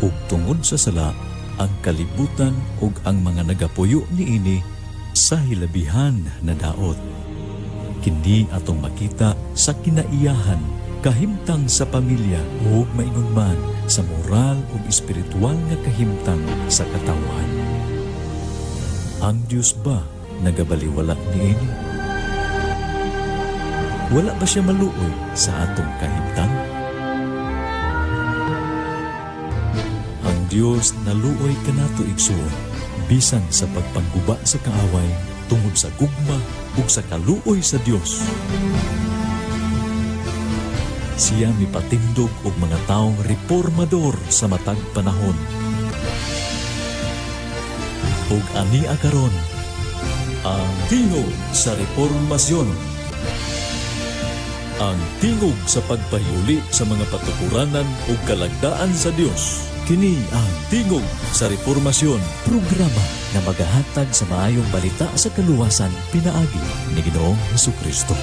Ug tungod sa sala, ang kalibutan ug ang mga nagapuyo niini sa hilabihan na daot. Kini atong makita sa kinaiyahan, kahimtang sa pamilya ug maingon man sa moral ug espiritual nga kahimtang sa katawhan. Ang Dios ba nagabaliwala niini? Wala ba siya maluoy sa atong kahimtang? Ang Dios naluoy kanato, igsuon, bisan sa pagpangguba sa kaaway tungod sa gugma ug sa kaluoy sa Dios. Siya mipatindog og mga taong reformador sa matag panahon. Ug ania karon ang Tingog sa Reformasyon. Ang tingog sa pagpahiuli sa mga patukuranan ug kalagdaan sa Dios. Kini ang Tingog sa Reformasyon, programa na magahatag sa maayong balita sa kaluwasan pinaagi ni Ginoong Hesukristo.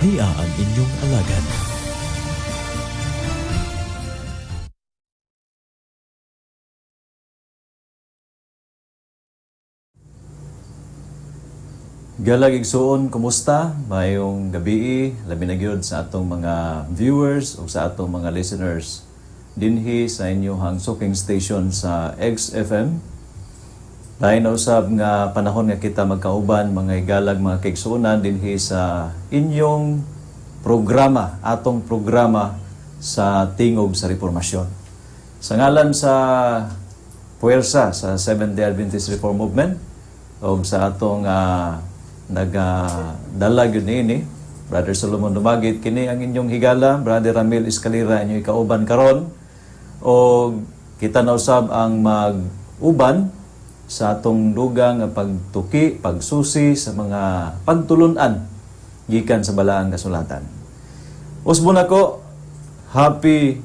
Ania ang inyong alagad. Galag igsuon, kumusta? Maayong gabii, labi na gyud sa atong mga viewers o sa atong mga listeners dinhi sa inyong suking station sa XFM. Lain na usab nga panahon nga kita magkauban, mga higalag, mga kaigsuonan, dinhi sa inyong programa, atong programa sa Tingog sa Reformasyon. Sa ngalan sa puwersa sa Seventh-day Adventist Reform Movement o sa atong nagadala gyud niini, Brother Solomon Dumagit, kini ang inyong higala, Brother Ramil Escalera, inyong ikauban karon, o kita na usab ang mag-uban sa atong dugang nga pagtuki, pagsusi sa mga pagtulunan gikan sa Balaang Kasulatan. Usbon ako, happy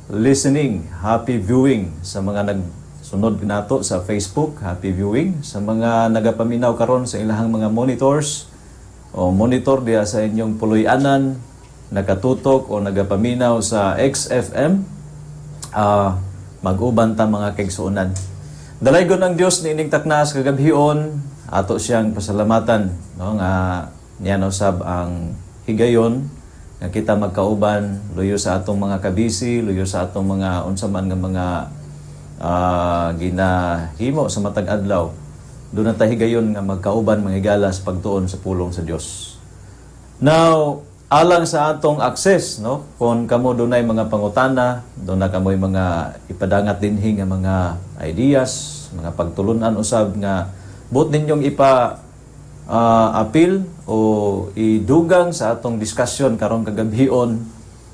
listening, happy viewing sa mga nagsunod nato sa Facebook, happy viewing sa mga nagapaminaw karon sa ilahang mga monitors o monitor diha sa inyong puloy-anan, nakatutok o nagapaminaw sa XFM, mag-uban ta, mga kaigsuonan. Dalaygon ang Dios niining taknas kagabhion, ato siyang pasalamatan, no, nga niya usab ang higayon nga kita magkauban luyo sa atong mga kabisi, luyo sa atong mga unsa man nga mga ginahimo sa matag adlaw. Duna ta higayon nga magkauban, mga higala, sa pagtuon sa pulong sa Dios. Now, alang sa atong access, no, kung kamo dunay mga pangutana, duna kamoy mga ipadangat dinhi nga mga ideas, mga pagtulunan usab nga buot ninyong ipa appeal o idugang sa atong discussion karong kagabhion,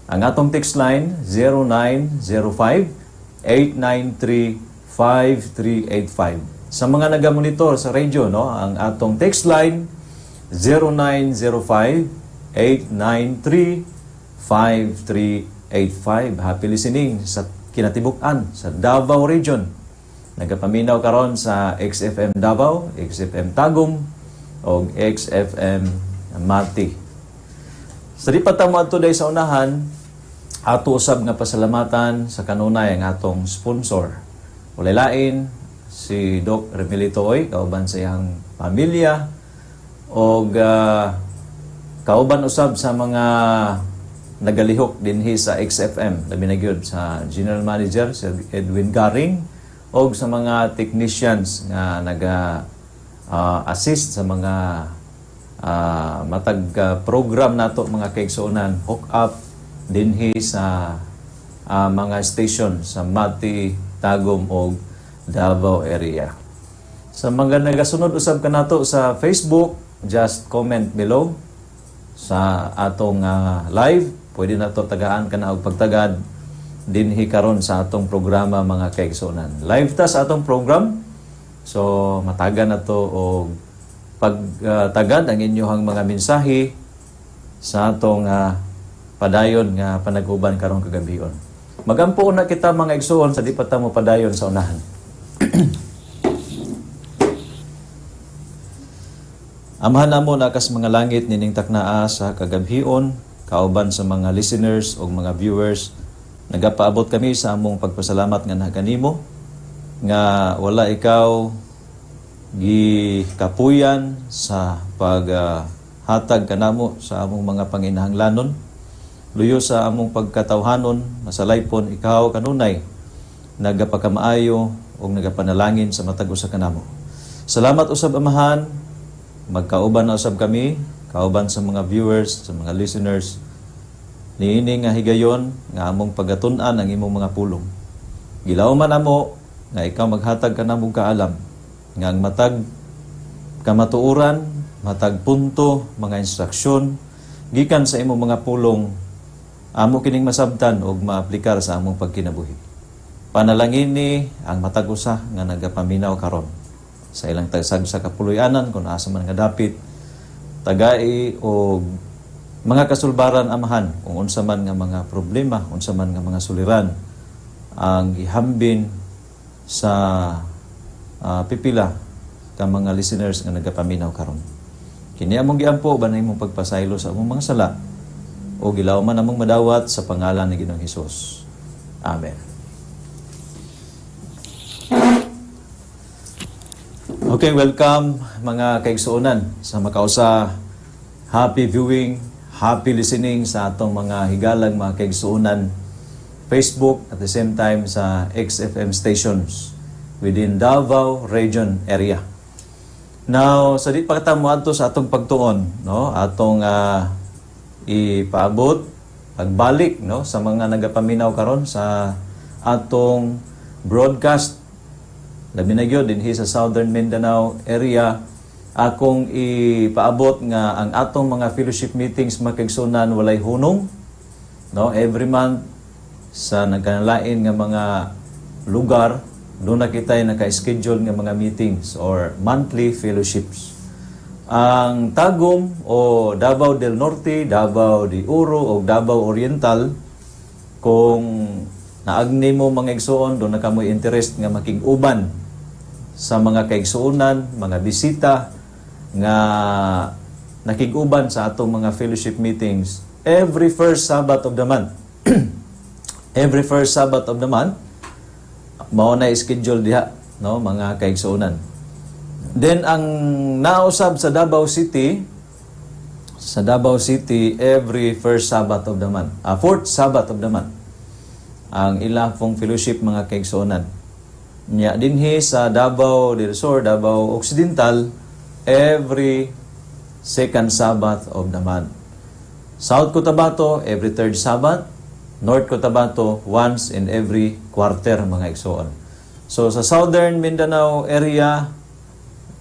ang atong text line 0905 893 5385. Sa mga nagamonitor sa radio, no, ang atong text line 0905 893 5385. Happy listening sa kinatibuk-an sa Davao Region. Nagapaminaw karon sa XFM Davao, XFM Tagum o XFM Mati. Sa di pa ta moadto day sa unahan, ato usab nga pasalamatan sa kanunay ang atong sponsor. Walay lain si Doc Remilito Oy kauban sa iyang pamilya og kauban usab sa mga nagalihok dinhi sa XFM, labi na gyud sa General Manager si Edwin Garing og sa mga technicians nga naga assist sa mga matag program nato, mga kaigsuonan, hook up dinhi sa mga station sa Mati, Tagum ug Davao area. Sa mga nagasunod usab kanato sa Facebook, just comment below sa atong live. Pwede na to tagaan ka na og pagtagad dinhi karon sa atong programa, mga kaigsuonan. Live ta sa atong program. So matagan na to og pagtagad ang inyong mga mensahe sa atong padayon nga panag-uban karong kagabion. Magampo na kita, mga igsuon, sa di pa ta mo padayon sa unahan. Amahan namo na kas mga langit, nining taknaa sa kagabhion, kauban sa mga listeners o mga viewers Nagapaabot kami sa among pagpasalamat nga kanimo nga wala ikaw gikapuyan sa paghatag kanamo sa among mga panginahanglanon. Luyo sa among pagkatawhanon, masalaypon ikaw kanunay nagapakamaayo ug nagapanalangin sa matag usa kanamo. Salamat usab, Amahan. Magkauban na usab kami, kauban sa mga viewers, sa mga listeners niini nga higayon nga among pagatun-an ang imong mga pulong. Gilawman amo nga ikaw maghatag kanamo kaalam nga ang matag kamatuoran, matag punto, mga instruksyon gikan sa imong mga pulong, amo kining masabtan ug maaplikar sa among pagkinabuhi. Panalangini ang matag usa nga nagapaminaw karon sa ilang tagsag sa kapuloy-anan, kung asa man nga dapit. Tagai og mga kasulbaran, Amahan, kung unsa man nga mga problema, unsa man nga mga suliran ang gihambin sa pipila ka mga listeners nga nagapaminaw karon. Kini among giampo uban imong pagpasaylo sa among mga sala o gilawman among madawat sa pangalan ni Ginoong Hesus. Amen. Okay, welcome, mga kaigsuonan, sa makausa. Happy viewing, happy listening sa atong mga higalang mga kaigsuonan Facebook, at the same time sa XFM stations within Davao Region area. Now, sa di pa kita moadto sa atong pagtuon, no, atong ipaabot pagbalik, no, sa mga nagapaminaw karon sa atong broadcast, labi na gyud dinhi sa Southern Mindanao area. Akong ipaabot nga ang atong mga fellowship meetings, mga kaigsuonan, walay hunong, no? Every month sa nagkanalain nga mga lugar, duna na kitay naka-schedule nga mga meetings or monthly fellowships. Ang Tagum o Davao del Norte, Davao de Oro o Davao Oriental, kung naagni mo, mga igsuon, duna kamoy interest nga makig-uban sa mga kaigsuonan, mga bisita nga nakig-uban sa atong mga fellowship meetings every first Sabbath of the month. Every first Sabbath of the month, mao na schedule diha, no, mga kaigsuonan. Then ang nausab sa Davao City, sa Davao City, every first Sabbath of the month, fourth Sabbath of the month ang ila pong fellowship, mga kaigsuonan. Nya dinhi sa Davao del Sur, Davao Occidental, every second Sabbath of the month. South Cotabato, every third Sabbath. North Cotabato, once in every quarter, mga igsoon. So sa Southern Mindanao area,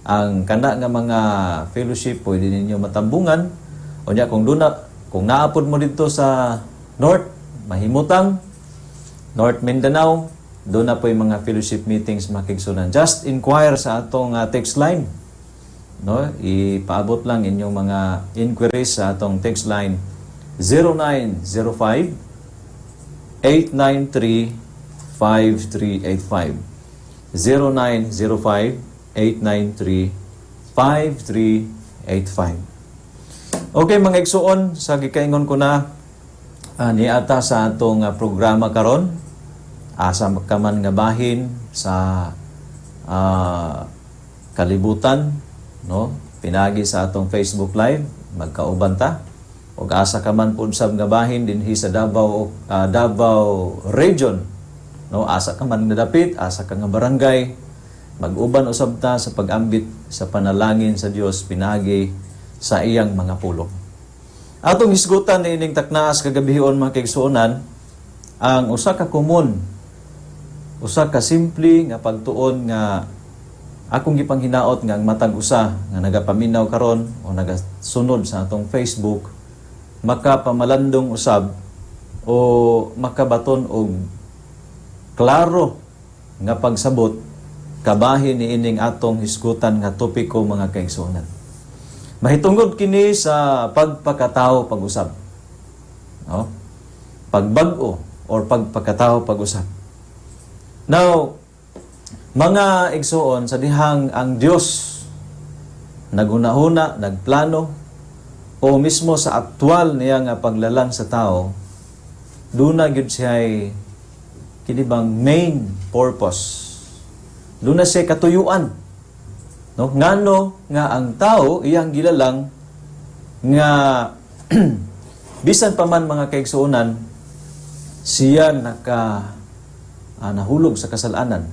ang kana nga mga fellowship pwede ninyo matambungan. Unya kung duna, kung naapod mo dito sa North, mahimutang North Mindanao, duna poy mga fellowship meetings, mga kaigsuonan. Just inquire sa atong text line. No, ipaabot lang inyong mga inquiries sa atong text line 0905 893 5385, 0905 893 5385. Okay, mga igsuon, sa gikaingon ko na niata sa atong programa karon, asa ka man nga bahin sa kalibutan, no, pinagi sa atong Facebook Live, magkauban ta, ug asa ka man pud sab nga bahin dinhi sa Davao Davao Region, no, asa ka man nga dapit, asa ka nga barangay, mag-uban usab ta sa pag-ambit sa panalangin sa Dios pinagi sa iyang mga pulong. Atong hisgutan niining taknaas kagabihon, mga kaigsuonan, ang usa ka common, usa ka simple nga pagtuon nga akong gipanghinaot nga ang matag usa nga nagapaminaw karon o nagasunod sa atong Facebook makapamalandong usab o makabaton og klaro nga pagsabot kabahin niining atong hisgutan nga topiko, mga kaigsuonan. Mahitungod kini sa pagpakatao pag-usab. No? Pagbag-o or pagpakatao pag-usab. Now, mga igsuon, sa dihang ang Dios naghunahuna, nagplano o mismo sa aktual niya nga paglalang sa tao, Duna gyud siya kini bang main purpose. Duna siya katuyuan. No? Ngano nga ang tao iyang gilalang nga bisan pa man, mga kaigsuonan, siya naka nahulog sa kasalanan,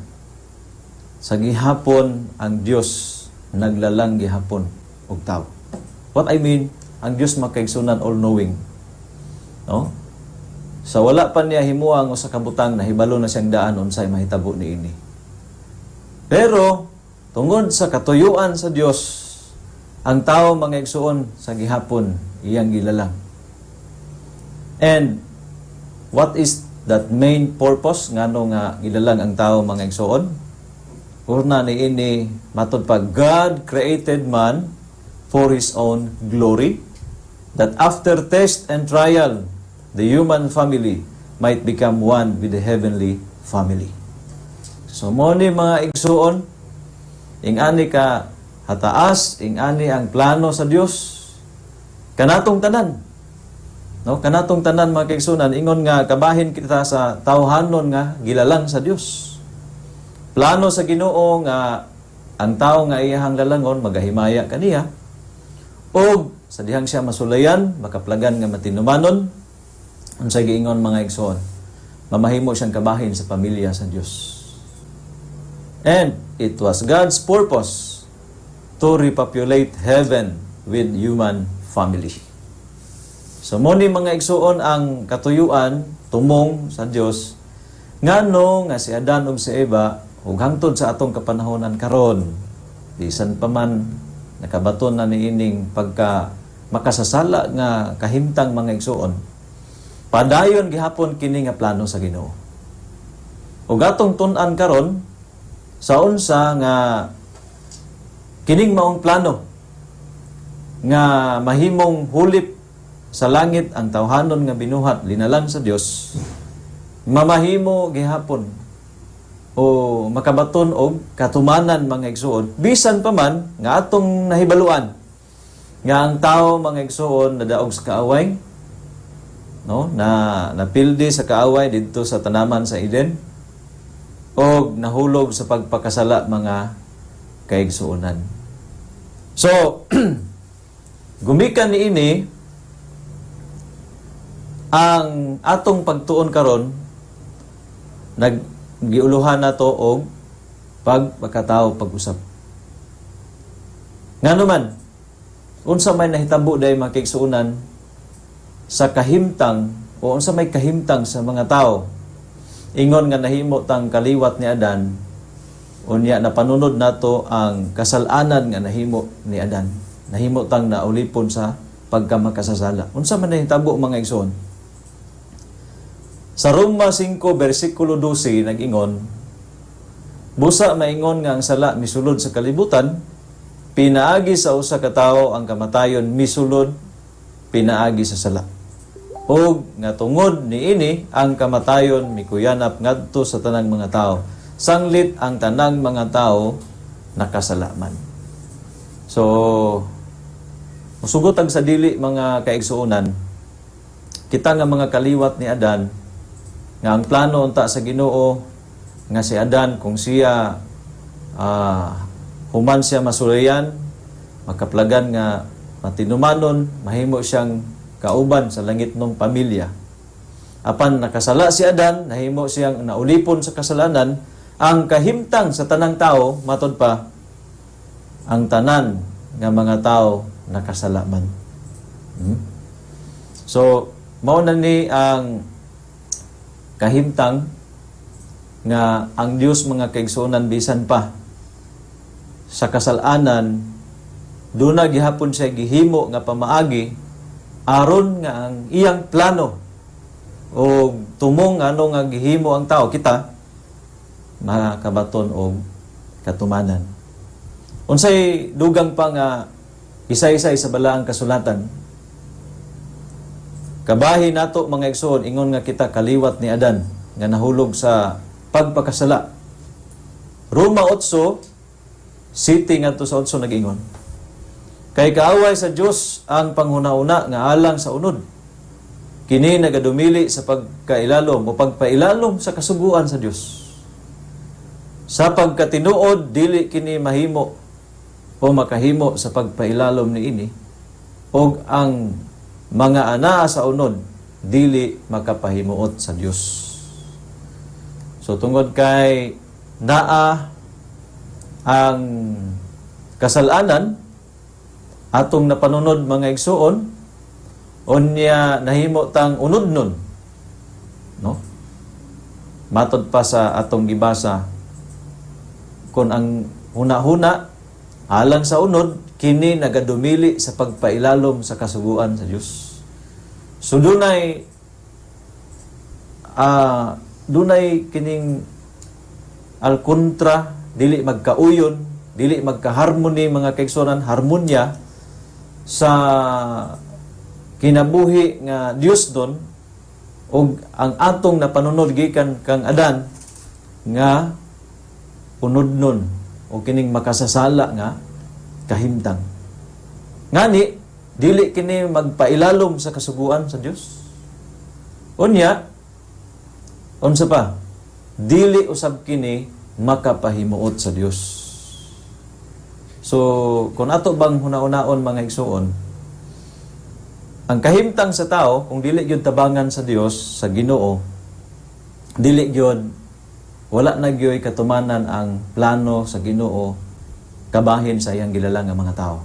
sa gihapon ang Dios naglalang gihapon og tao. What I mean, ang Dios, mga kaigsuonan, all knowing, no? Sa wala pa niya himuang usa ka butang, nahibalo na siyang daan unsay mahitabo niini. Pero tungod sa katuyuan sa Dios, ang tao, mga igsuon, sa gihapon iyang gilalang. And what is that main purpose ngano nga gilalang ang tao, mga igsuon? Una niini, matod pa, God created man for His own glory, that after test and trial the human family might become one with the heavenly family. So mo ni, mga igsuon, ing-ani ka hataas, ing-ani ang plano sa Dios kanatong tanan. No, kanatong tanan, mga kaigsuonan, ingon nga kabahin kita sa tawhanon nga gilalang sa Dios. Plano sa Ginoo nga ang tao nga iyahang lalangon magahimaya kaniya og sa dihang siya masulayan, makaplagan nga matinumanon. Unsay giingon, mga igsoon? Mamahimo siyang kabahin sa pamilya sa Dios. And it was God's purpose to repopulate heaven with human family. So mo ni, mga igsuon, ang katuyuan tumong sa Dios ngano nga si Adan ug si Eva ug hangtod sa atong kapanahonan karon, bisan pa man nakabaton na niining pagka makasasala nga kahimtang, mga igsuon, padayon gihapon kini nga plano sa Ginoo. Ug atong tun-an karon sa unsa nga kining maong plano nga mahimong hulip sa langit ang tawhanon nga binuhat linalang sa Dios, mamahimo gihapon o makabaton og katumanan, mga igsuon, bisan pa man nga atong nahibaluan nga ang tao, mga igsuon, nadaog sa kaaway, no, na napildi sa kaaway didto sa tanaman sa Eden og nahulog sa pagpakasala, mga kaigsuonan. So gumikan niini ang atong pagtuon karon, naggiuluhan nato og pagpakatao pag-usab. Ngano man, unsa may nahitabo day, mga kaigsuonan, sa kahimtang o unsa may kahimtang sa mga tao ingon nga nahimo tang kaliwat ni Adan, unya napanunod nato ang kasalanan nga nahimo ni Adan, nahimo tang naulipon sa pagkamakasasala? Unsa man nahitabo, mga igsoon? Sa Roma 5 versikulo 12 nag-ingon, "Busa maingon nga ang sala misulod sa kalibutan pinaagi sa usa ka tawo, ang kamatayon misulod pinaagi sa sala. Ug nga tungod niini ang kamatayon mikuyanap ngadto sa tanang mga tao, sanglit ang tanang mga tao nakasala man." So musugot ang sa dili, mga kaigsuonan, kita nga mga kaliwat ni Adan, nga ang plano unta sa Ginoo nga si Adan, kung siya human siya masulayan, makaplagan nga matinumanon, mahimo siyang kauban sa langitnong pamilya. Apan nakasala si Adan, nahimo siyang naulipon sa kasalanan. Ang kahimtang sa tanang tao, matod pa, ang tanan nga mga tao nakasala man. So mao na ni ang kahimtang nga ang Dios, mga kaigsuonan, bisan pa sa kasalanan, duna gihapon siya gihimo nga pamaagi aron nga ang iyang plano o tumong ano nga gihimo ang tao, kita, makabaton og katumanan. Unsay dugang pa nga isa-isay sa balaang kasulatan? Kabahin nato, mga igsoon, ingon nga kita kaliwat ni Adan nga nahulog sa pagpakasala. Roma 8:7 ngadto sa 8 nag-ingon, "Kay kaaway sa Dios ang panghuna-una nga alang sa unod. Kini nagadumili sa pagkailalom o pagpailalom sa kasuguan sa Dios. Sa pagkatinuod, dili kini mahimo o makahimo sa pagpailalom niini, og ang mga anaa sa unod dili makapahimuot sa Dios. So tungod kay naa ang kasalanan atong napanunod, mga igsuon, unya nahimo tang unodnon, no? Matod pa sa atong gibasa, kung ang huna-huna alang sa unod, kini nagadumili sa pagpailalom sa kasuguan sa Dios. So dunay kining alkontra, dili magkauyon, dili magka-harmony, mga kaigsuonan, harmonya sa kinabuhi nga Dios don ug ang atong napanunod gikan kang Adan nga unodnon o kining makasasala nga kahimtang. Ngani dili kini magpailalom sa kasuguan sa Dios. Unya, unsa pa? Dili usab kini makapahimuot sa Dios. So, kung ato bang hunahunaon, mga igsuon, ang kahimtang sa tao, kung dili gyud tabangan sa Dios, sa Ginoo, dili gyud, wala na gyud katumanan ang plano sa Ginoo kabahin sa iyang gilalang nga mga tao.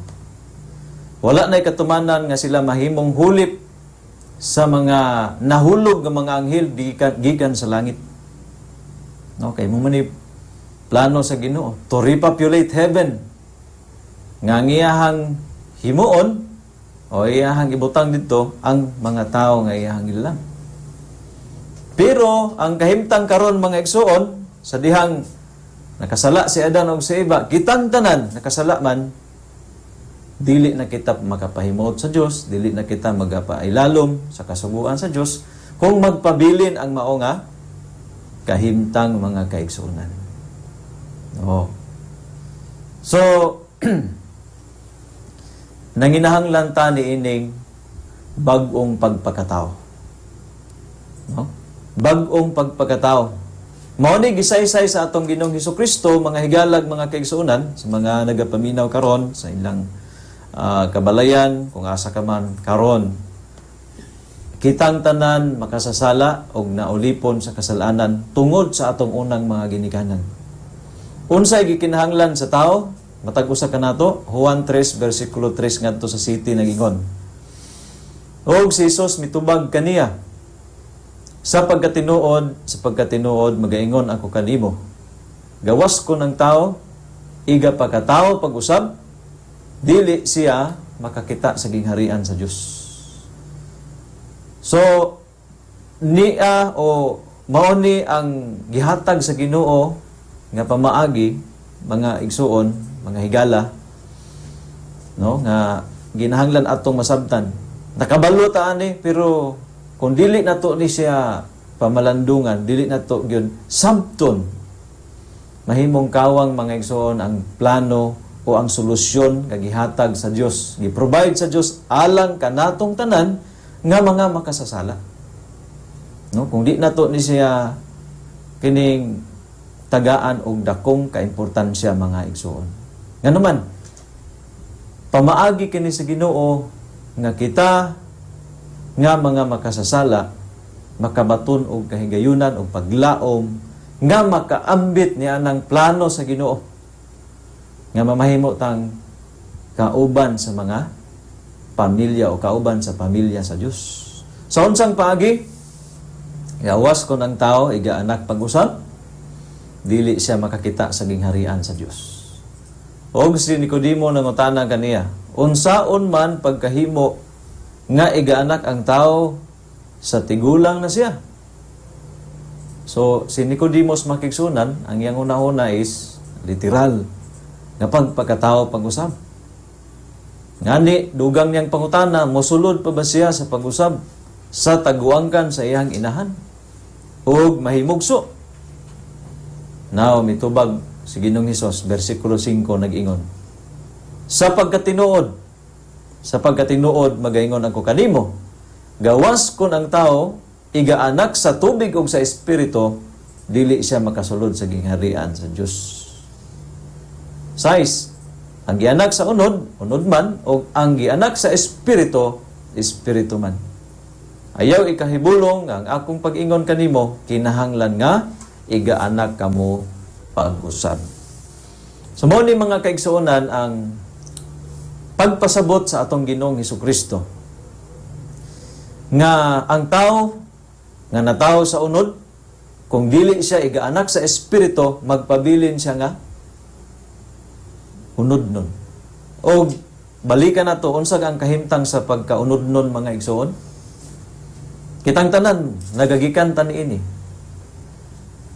Wala na katumanan nga sila mahimong hulip sa mga nahulog nga mga anghel gikan sa langit. Okay, mao man ni plano sa Ginoo to repopulate heaven nga ang iyahang himuon o iyahang ibutang dito ang mga tao nga iyahang gilalang. Pero ang kahimtang karon, mga igsuon, sa dihang nakasala si Adan og si Eva, kitang tanan nakasala man, dili na kita makapahimuot sa Dios, dili na kita magapailalom sa kasuguan sa Dios kung magpabilin ang mao nga kahimtang, mga kaigsuonan. Oh. So nanginahanglan ta niining bag-ong pagpakatao. No? Bag-ong pagpakatao. Mao ni gisaysay sa atong Ginoong Hesus Kristo, mga higalag, mga kaigsuonan, sa mga nagapaminaw karon sa ilang kabalayan, kung asa ka man karon. Kitang tanan makasasala og naulipon sa kasalanan tungod sa atong unang mga ginikanan. Unsay gikinahanglan sa tao? Matag usa kanato, Juan 3 versikulo 3 ngadto sa 7 nagingon: "Og si Jesus mitubag kaniya, 'Sa pagkatinuod, magaingon ako kanimo. Gawas kon ang tao, iga pagkatao pag-usab, dili siya makakita sa gingharian sa Dios.'" So, niya o mao ni ang gihatag sa Ginoo nga pamaagi, mga igsuon, mga higala, no, nga ginahanglan atong masabtan. Nakabalo ta ani, pero kung dili nato ni siya pamalandungan, dili nato gyud sabton, mahimong kawang, mga igsuon, ang plano o ang solusyon nga gihatag sa Dios, gi-provide sa Dios alang kanatong tanan nga mga makasasala. No, kung di nato ni siya kining tagaan og dakong kaimportansya, mga igsuon. Ngano man, pamaagi kini sa Ginoo nga kita nga mga makasasala makabaton og kahigayunan og paglaom nga makaambit niya ng plano sa Ginoo nga mamahimo tang kauban sa mga pamilya o kauban sa pamilya sa Dios. Sa unsang paagi? Gawas kon ang tao iga anak pag-usab, dili siya makakita sa gingharian sa Dios. Og si Nicodemo nangutana kaniya, "Unsaon man pagkahimo nga igaanak ang tao sa tigulang na siya?" So si Nicodemus, mga kaigsuonan, ang iyang una-una is literal nga pagpagkatao pag-usab. Ngani, dugang niyang pangutana, "Mosulod pa ba siya sa pag-usab sa taguangkan sa iyang inahan ug mahimugso?" Now, mitubag si Ginoong Hesus, versikulo 5 nag-ingon: Sa pagkatinuod, magaingon ako kanimo, Gawas kun ang tao igaanak sa tubig ug sa espiritu, dili siya makasulod sa gingharian sa Dios. Sais, ang gianak sa unod, unod man, o ang gianak sa espiritu, espiritu man. Ayaw ikahibulong ang akong pag-ingon kanimo, kinahanglan nga igaanak kamo pag-usab. So mao ni, mga kaigsuonan, ang pagpasabot sa atong Ginoong Hesukristo nga ang tao nga natawo sa unod, kung dili siya igaanak sa espiritu, magpabilin siya nga unod nun. O balikan nato, unsa ang kahimtang sa pagkaunod nun, mga igsoon? Kitang tanan nagagikan ta niini.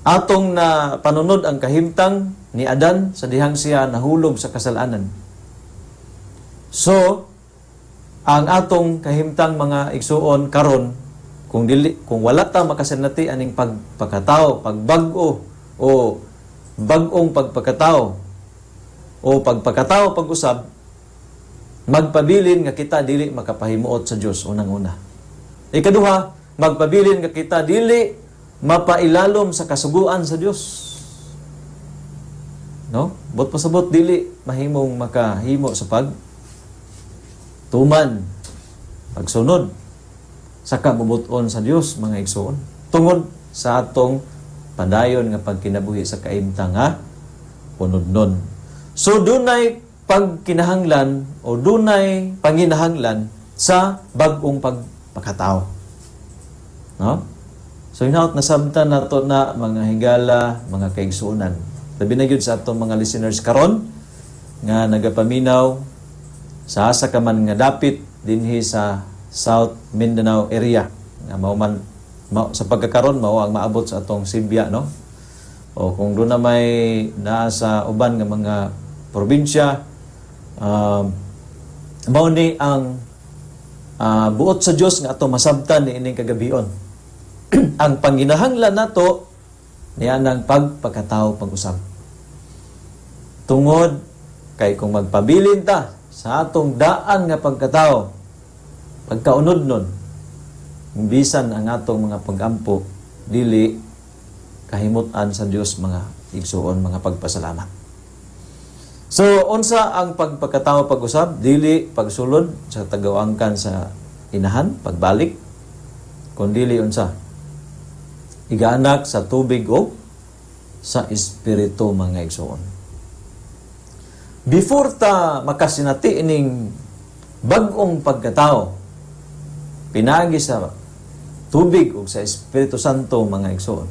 Atong na panunod ang kahimtang ni Adan sa dihang siya nahulog sa kasalanan. So, ang atong kahimtang, mga igsuon, karon, kung dili, kung wala ta makasinati aning pagpakatao, pagbag-o o bag-ong pagpakatao o pagpakatao pag-usab, magpabilin nga kita dili makapahimuot sa Dios unang-una. Ikaduha, magpabilin nga kita dili mapailalom sa kasuguan sa Dios. No? Buot pasabot, dili mahimong makahimo sa pag tuman, pagsunod sa kabubuton sa Dios, mga igsoon. Tungod sa atong padayon nga pagkinabuhi sa kaimtang nga unodnon. So dunay pagkinahanglan o dunay panginahanglan sa bag-ong pagpakatao. No? So hinaut nasabtan nato na, mga higala, mga kaigsuonan. Labi na gyud sa atong mga listeners karon nga nagapaminaw sa asa ka man nga dapit dinhi sa South Mindanao area nga mao man mao, sa pagkakaron mao ang maabot sa atong Sibya, no? O kung doon na may naa sa uban nga mga probinsya, mao ni ang buot sa Dios nga ato masabtan ni ining kagabion, ang panginahanglan nato niya ng pagpakatao pag-usab, tungod kay kung magpabilin ta sa atong daan nga pagkatao, pagkaunod nun, bisan ang atong mga pagampo dili kahimutan sa Dios, mga igsuon, mga pagpasalamat. So unsa ang pagpakatao pag-usab? Dili pagsulod sa tagawangkan sa inahan, pagbalik, kundili unsa? Igaanak sa tubig o sa espiritu, mga igsuon. Before ta makasinati ining bag-ong pagkatao pinaagi sa tubig ug sa Espiritu Santo, mga igsoon,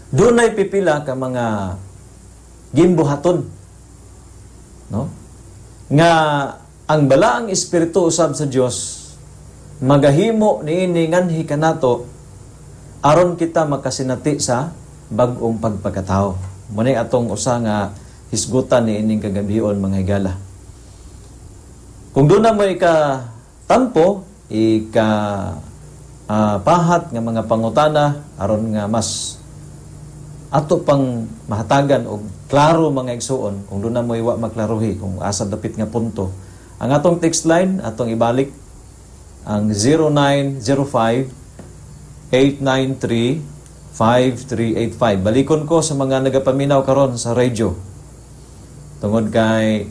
dunay pipila ka mga gimbuhaton, no, nga ang balaang espiritu usab sa Dios magahimo niini nganhi kanato aron kita makasinati sa bag-ong pagpakatao. Mao atong usa nga hisgutan ni ining kagabion, mga higala. Kung doon na mo ika tampo, ika pahat nga mga pangutana aron nga mas ato pang mahatagan og klaro, mga igsuon, kung doon na mo iwa maklaruhi kung asa dapit nga punto. Ang atong text line, atong ibalik ang 0905 893 5385. Balikon ko sa mga nagapaminaw karon sa radio. Tungod kay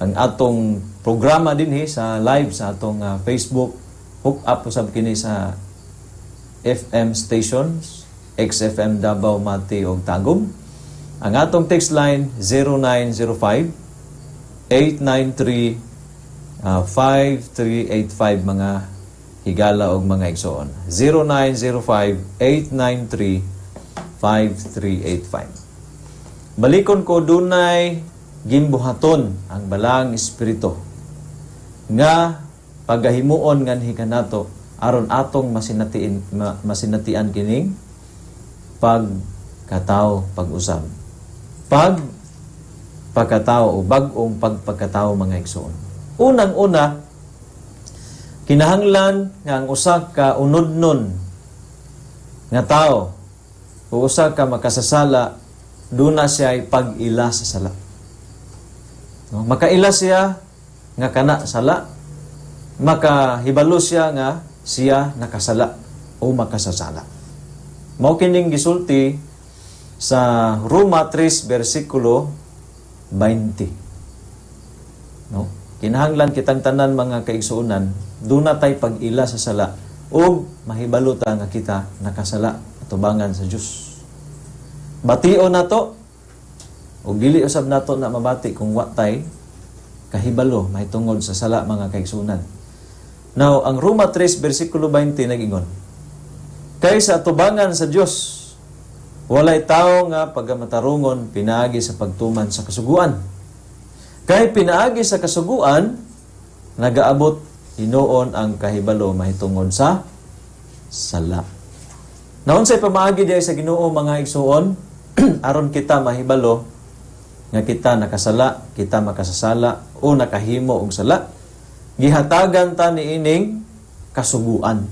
ang atong programa dinhi sa live sa atong Facebook, hook up usab kini sa FM stations, XFM Davao, Mati ug Tagum. Ang atong text line, 0905 893 5385, mga higala og mga igsoon. 0905 893 5385. Balikon ko, dunay gimbuhaton ang balaang espiritu nga pagahimuon nganhi kanato aron atong masinatian kining pagkatao pag-usab. Pagkatao o bag-ong pagpagkatao, mga igsoon. Unang-una, kinahanglan nga ang usa ka unodnon nga tao o usa ka makasasala, duna siya ay pag-ila sa sala. No? Makaila siya nga kana sala. Makahibalo siya nga siya nakasala o makasasala. Mao kining gisulti sa Roma 3 versikulo 20. No? Kinahanglan kitang tanan, mga kaigsuonan, duna tay pag-ila sa sala ug mahibalo ta nga kita nakasala atubangan sa Dios. Batio nato ug dili usab nato na mabati kung wa tay kahibalo mahitungod sa sala, mga kaigsuonan. Now, ang Roma 3 versikulo 20 nag-ingon, "Kay sa atubangan sa Dios, walay tao nga pagamatarungon pinaagi sa pagtuman sa kasuguan. Kay pinaagi sa kasuguan, nagaabot hinuon ang kahibalo mahitungod sa sala." Naunsay pamaagi diay sa Ginoo, mga igsuon, aron kita mahibalo nga kita nakasala, kita makasasala o nakahimo og sala? Gihatagan ta niining kasuguan.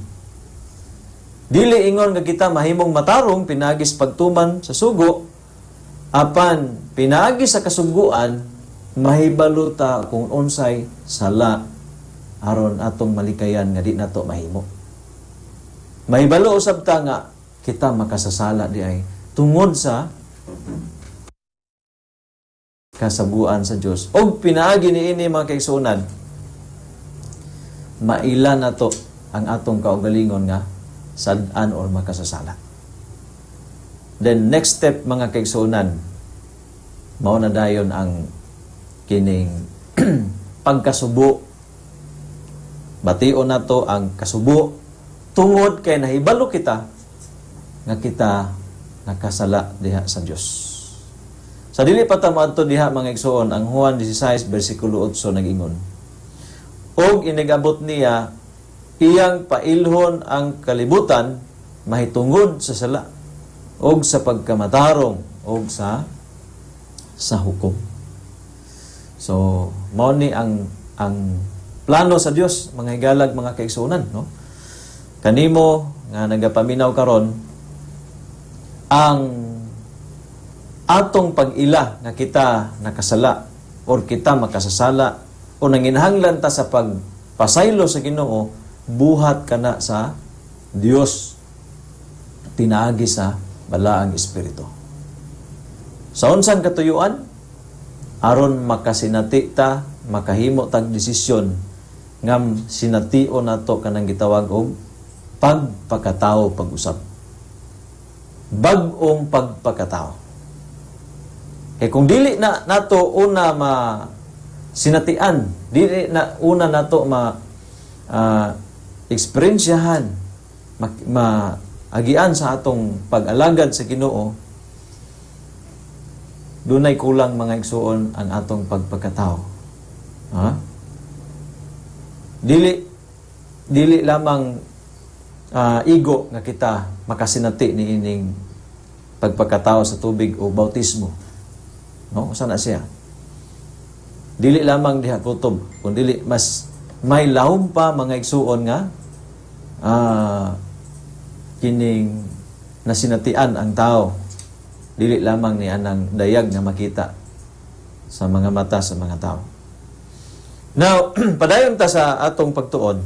Dili ingon nga kita mahimong matarong pinaagi sa pagtuman sa sugo, apan pinaagi sa kasuguan mahibalo ta kung unsay sala aron atong malikayan nga di nato mahimo. Mahibalo usab ta nga kita makasasala di ay tungod sa kasuguan sa Dios. Og pinaagi niini, mga kaigsuonan, maila nato ang atong kaugalingon nga sad-an or makasasala. Then next step, mga kaigsuonan, mao na dayon ang kining pagkasubo. Bation nato ang kasubo tungod kay nahibalo kita nga kita nakasala diha sa Dios. Sa dili pa ta moadto diha, mga igsoon, ang Juan 16 bersikulo 8 nag-ingon, "Og inigabot niya, iyang pailhon ang kalibutan mahitungod sa sala og sa pagkamatarong og sa hukom." So, mao ni ang plano sa Dios, mga higalag, mga kaigsuonan, no? Kanimo nga nagapaminaw karon, ang atong pag-ila nga kita nakasala or kita makasasala o nanginahanglan ta sa pagpasaylo sa Ginoo, buhat kana sa Dios pinaagi sa Balaang Espiritu. Sa unsang katuyuan? Aron makasinati ta, makahimo tag desisyon ngam sinatio nato kanang gitawag og pagpakatao pag-usab. Bag-ong pagpakatao. Kay kung dili na nato una ma sinatian, dili na una nato ma eksperyensyahan, ma agian sa atong pag-alagad sa Ginoo, dunay kulang, mga igsuon, ang atong pagpakatao. Ha? Dili dili lamang igo nga kita makasinati ni ining pagpakatao sa tubig o bautismo. No? Usa na siya. Dili lamang diha kutob, kun dili mas may lahom pa, mga igsuon, nga kining nasinatian ang tao. Dili lamang ni anang dayag nga makita sa mga mata sa mga tao. Now, padayon ta sa atong pagtuon.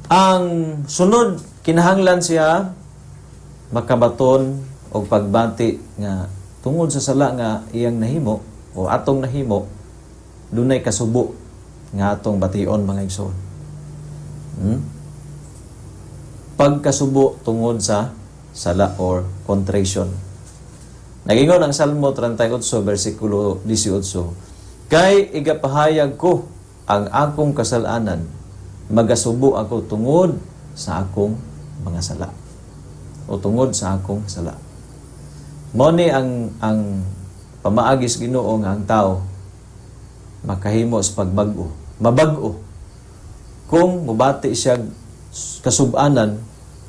Ang sunod, kinahanglan siya makabaton og pagbati nga tungod sa sala nga iyang nahimo o atong nahimo, dunay kasubo nga atong bation, mga igsoon. Pagkasubo tungod sa sala or contrition. Nagingon ang Salmo 38 versikulo 18, "Kay igapahayag ko ang akong kasalanan, magasubo ako tungod sa akong mga sala." O tungod sa akong sala. Mao ni ang pamaagi sa Ginoo nga ang tao makahimo sa pagbag-o, mabag-o kung mubati siya kasubanan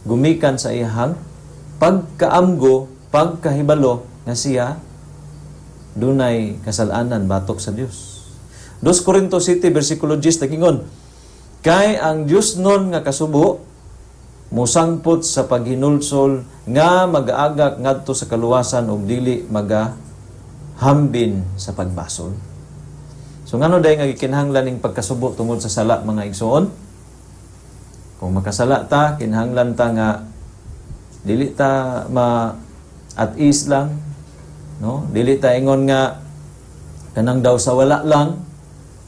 gumikan sa iyahang pagkaamgo, pagkahibalo nga siya dunay kasalanan batok sa Dios. 2 Corinto 7 versikulo 10 nagingon, "Kay ang Dios nun nga kasubo musangpot sa paghinulsol nga magaagak ngadto sa kaluwasan ug dili maga hambin sa pagbasol." So ngano diay nga gikinahanglan ning pagkasubo tungod sa sala, mga igsoon? Kung makasala ta, kinahanglan ta nga dili ta ma at ease lang, no? Dili ta ingon nga kanang daw sa wala lang.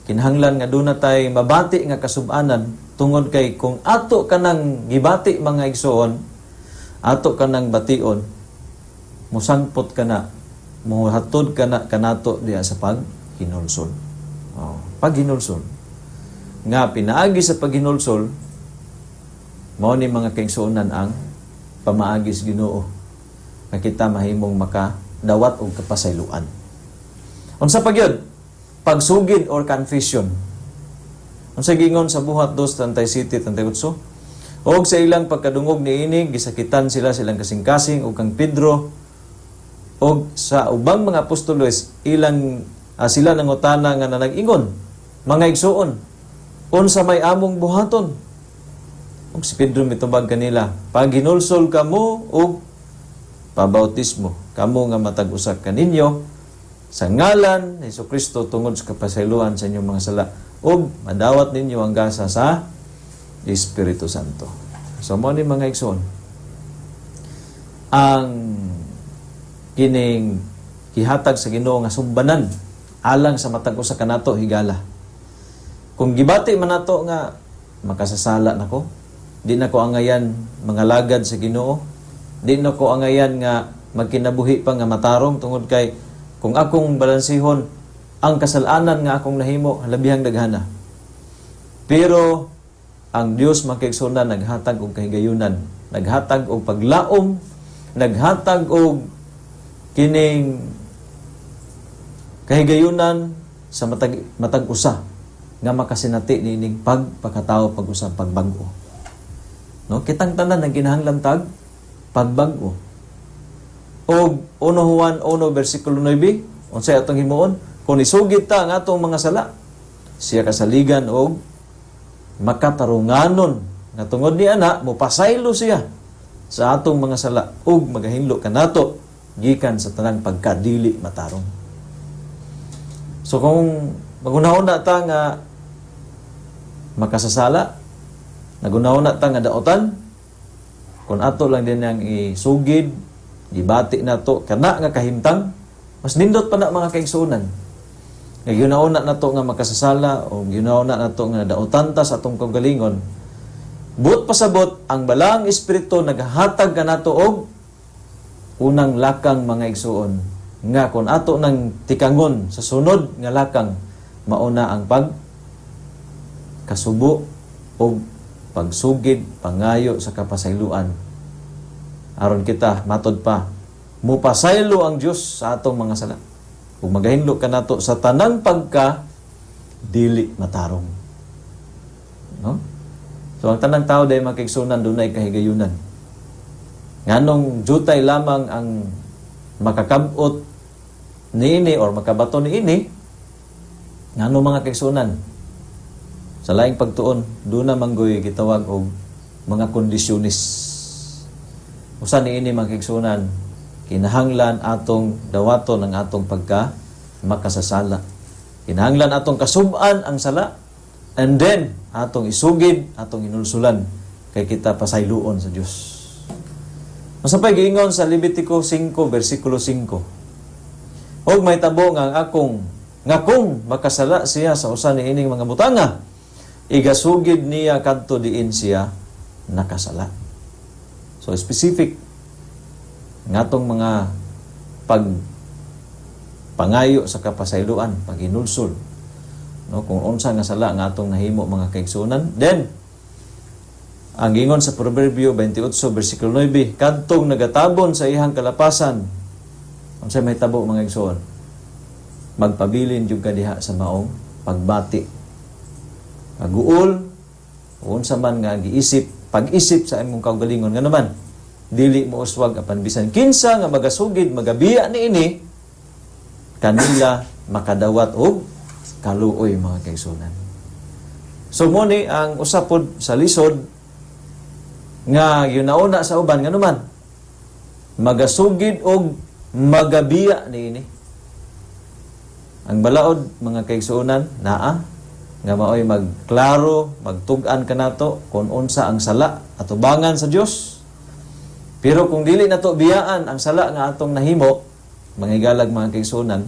Kinahanglan nga duna tay mabati nga kasubanan, tungod kay kung ato kanang gibati, mga igsoon, ato kanang bation, musangpot kana, muhatod kana kanato diha sa paghinulsol. Oh, paghinulsol. Nga pinaagi sa paghinulsol, mao ni, mga kaigsuonan, ang pamaagi sa Ginoo nga kita mahimong makadawat og kapasayloan. Unsa pa gyud? Pagsugid or confession. Unsa giingon sa Buhat 2:37, 38? Og sa ilang pagkadungog niini, gisakitan sila silang kasing-kasing, ug kang Pedro og sa ubang mga apostoles ilang sila nangutana nga nanag-ingon, "Mga igsuon, unsa may among buhaton?" Ug si Pedro mitubag kanila, "Paghinulsol kamo ug pabautismo kamo nga matag usa kaninyo sa ngalan ni Kristo tungod sa kapasayloan sa inyong mga sala, ug madawat ninyo ang gasa sa Espiritu Santo." So mo ni, mga igsoon, ang kining gihatag sa Ginoo nga sumbanan alang sa matag usa kanato, higala. Kung gibati man nato nga makasasala nako, di na ko angayan mga lagad sa Ginoo, di na ko angayan nga magkinabuhi pa nga matarong, tungod kay kung akong balansihon ang kasalanan nga akong nahimo, labihang daghana. Pero ang Dios, mga kaigsuonan, naghatag og kahigayunan, naghatag og paglaom, naghatag og kining kahigayunan sa matag matag usa nga makasinati niining pagpakatao, pag-usab, pagbag-o. No, kitang tanan nagkinahanglan tag pagbag-o. Og 1 Juan 1 versikulo 9, unsay atong himuon? Kung isugid ta ang atong mga sala, siya kasaligan og makatarunganon nga tungod ni ana mopasaylo siya sa atong mga sala ug magahinlo kanato gikan sa tanang pagkadili matarong. So kung maghunahuna ta nga makasasala, naghunahuna ta nga daotan, kung ato lang din ang isugid, gibati nato kana nga kahimtang, mas nindot pa na, mga kaigsuonan. Nga gihuna-huna nato nga makasasala o gihuna-huna nato nga daotan ta sa atong kaugalingon, buot pasabot ang Balaang Espiritu naghatag kanato og unang lakang, mga igsuon, nga kung ato nang tikangon sa sunod nga lakang, mauna ang pag kasubo o pagsugid, pangayo sa kapasayloan, aron kita matod pa mupasaylo ang Dios sa atong mga sala ug magahinlo kanato sa tanang pagka dili matarong, no? So ang tanang tao diay, mga kaigsuonan, dunay kahigayunan. Nganong jutay lamang ang makakabot niini or makabato niini? Ngano, mga kaigsuonan, sa laing pagtuon duna manggoy gitawag og mga kondisyones. Usa niini, mga kaigsuonan, kinahanglan atong dawaton ang atong pagka makasasala, kinahanglan atong kasub-an ang sala, and then atong isugid, atong inulsulan, kay kita pasayloon sa Dios. Unsa pay giingon sa Levitico 5 versikulo 5? "Og mahitabo nga ang akong nga kung makasala siya sa usa niining mga butanga, igasugid niya kadto diin siya nakasala." So specific ngatong mga pag pangayo sa kapasayloan, paghinulsol. No, kung unsa nga sala nga atong nahimo, mga kaigsuonan. Then ang gingon sa Proverbio 28 versikulo 9, kadtong nagatabon sa iyang kalapasan, unsay mahitabo, mga igsoon? Magpabilin jud ka diha sa maong pagbati. Paguol, unsa man nga giisip, pag-isip sa imong kaugalingon, nga naman dili mo uswag, apan bisan kinsa nga magasugid, magabiya niini, kanila makadawat og kaluoy, mga kaigsuonan. So mo ni ang usa pod sa lisod nga gihuna-huna sa uban, nga naman magasugid og magabiya niini. Ang balaod, mga kaigsuonan, naa nga maoy magklaro, magtug-an kanato kung unsa ang sala atubangan sa Dios. Pero kung dili nato biyaan ang sala nga atong nahimo, mga higalag, mga kaigsuonan,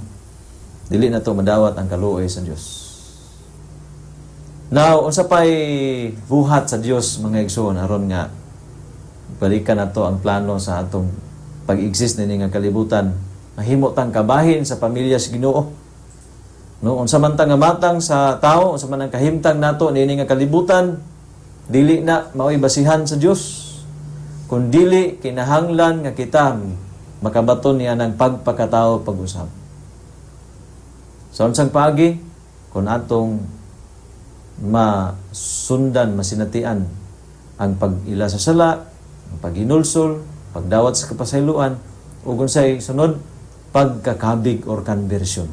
dili nato madawat ang kaluoy sa Dios. Now, unsa pay buhat sa Dios, mga igsoon, aron nga balikan nato ang plano sa atong pag-exist nini nga kalibutan, mahimo tang kabahin sa pamilya sa Ginoo? No, unsa man ta nga matang sa tao, unsa man ang kahimtang nato niini nga kalibutan, dili na mao'y basihan sa Dios. Kun dili kinahanglan nga kita makabaton niya ng pagpakatao pag-usab. Sa unsang paagi? Kung atong masundan, masinatian ang pag-ila sa sala, ang paghinulsol, pagdawat sa kapasayloan, ug unsay sunod? Pagkakabig or conversion.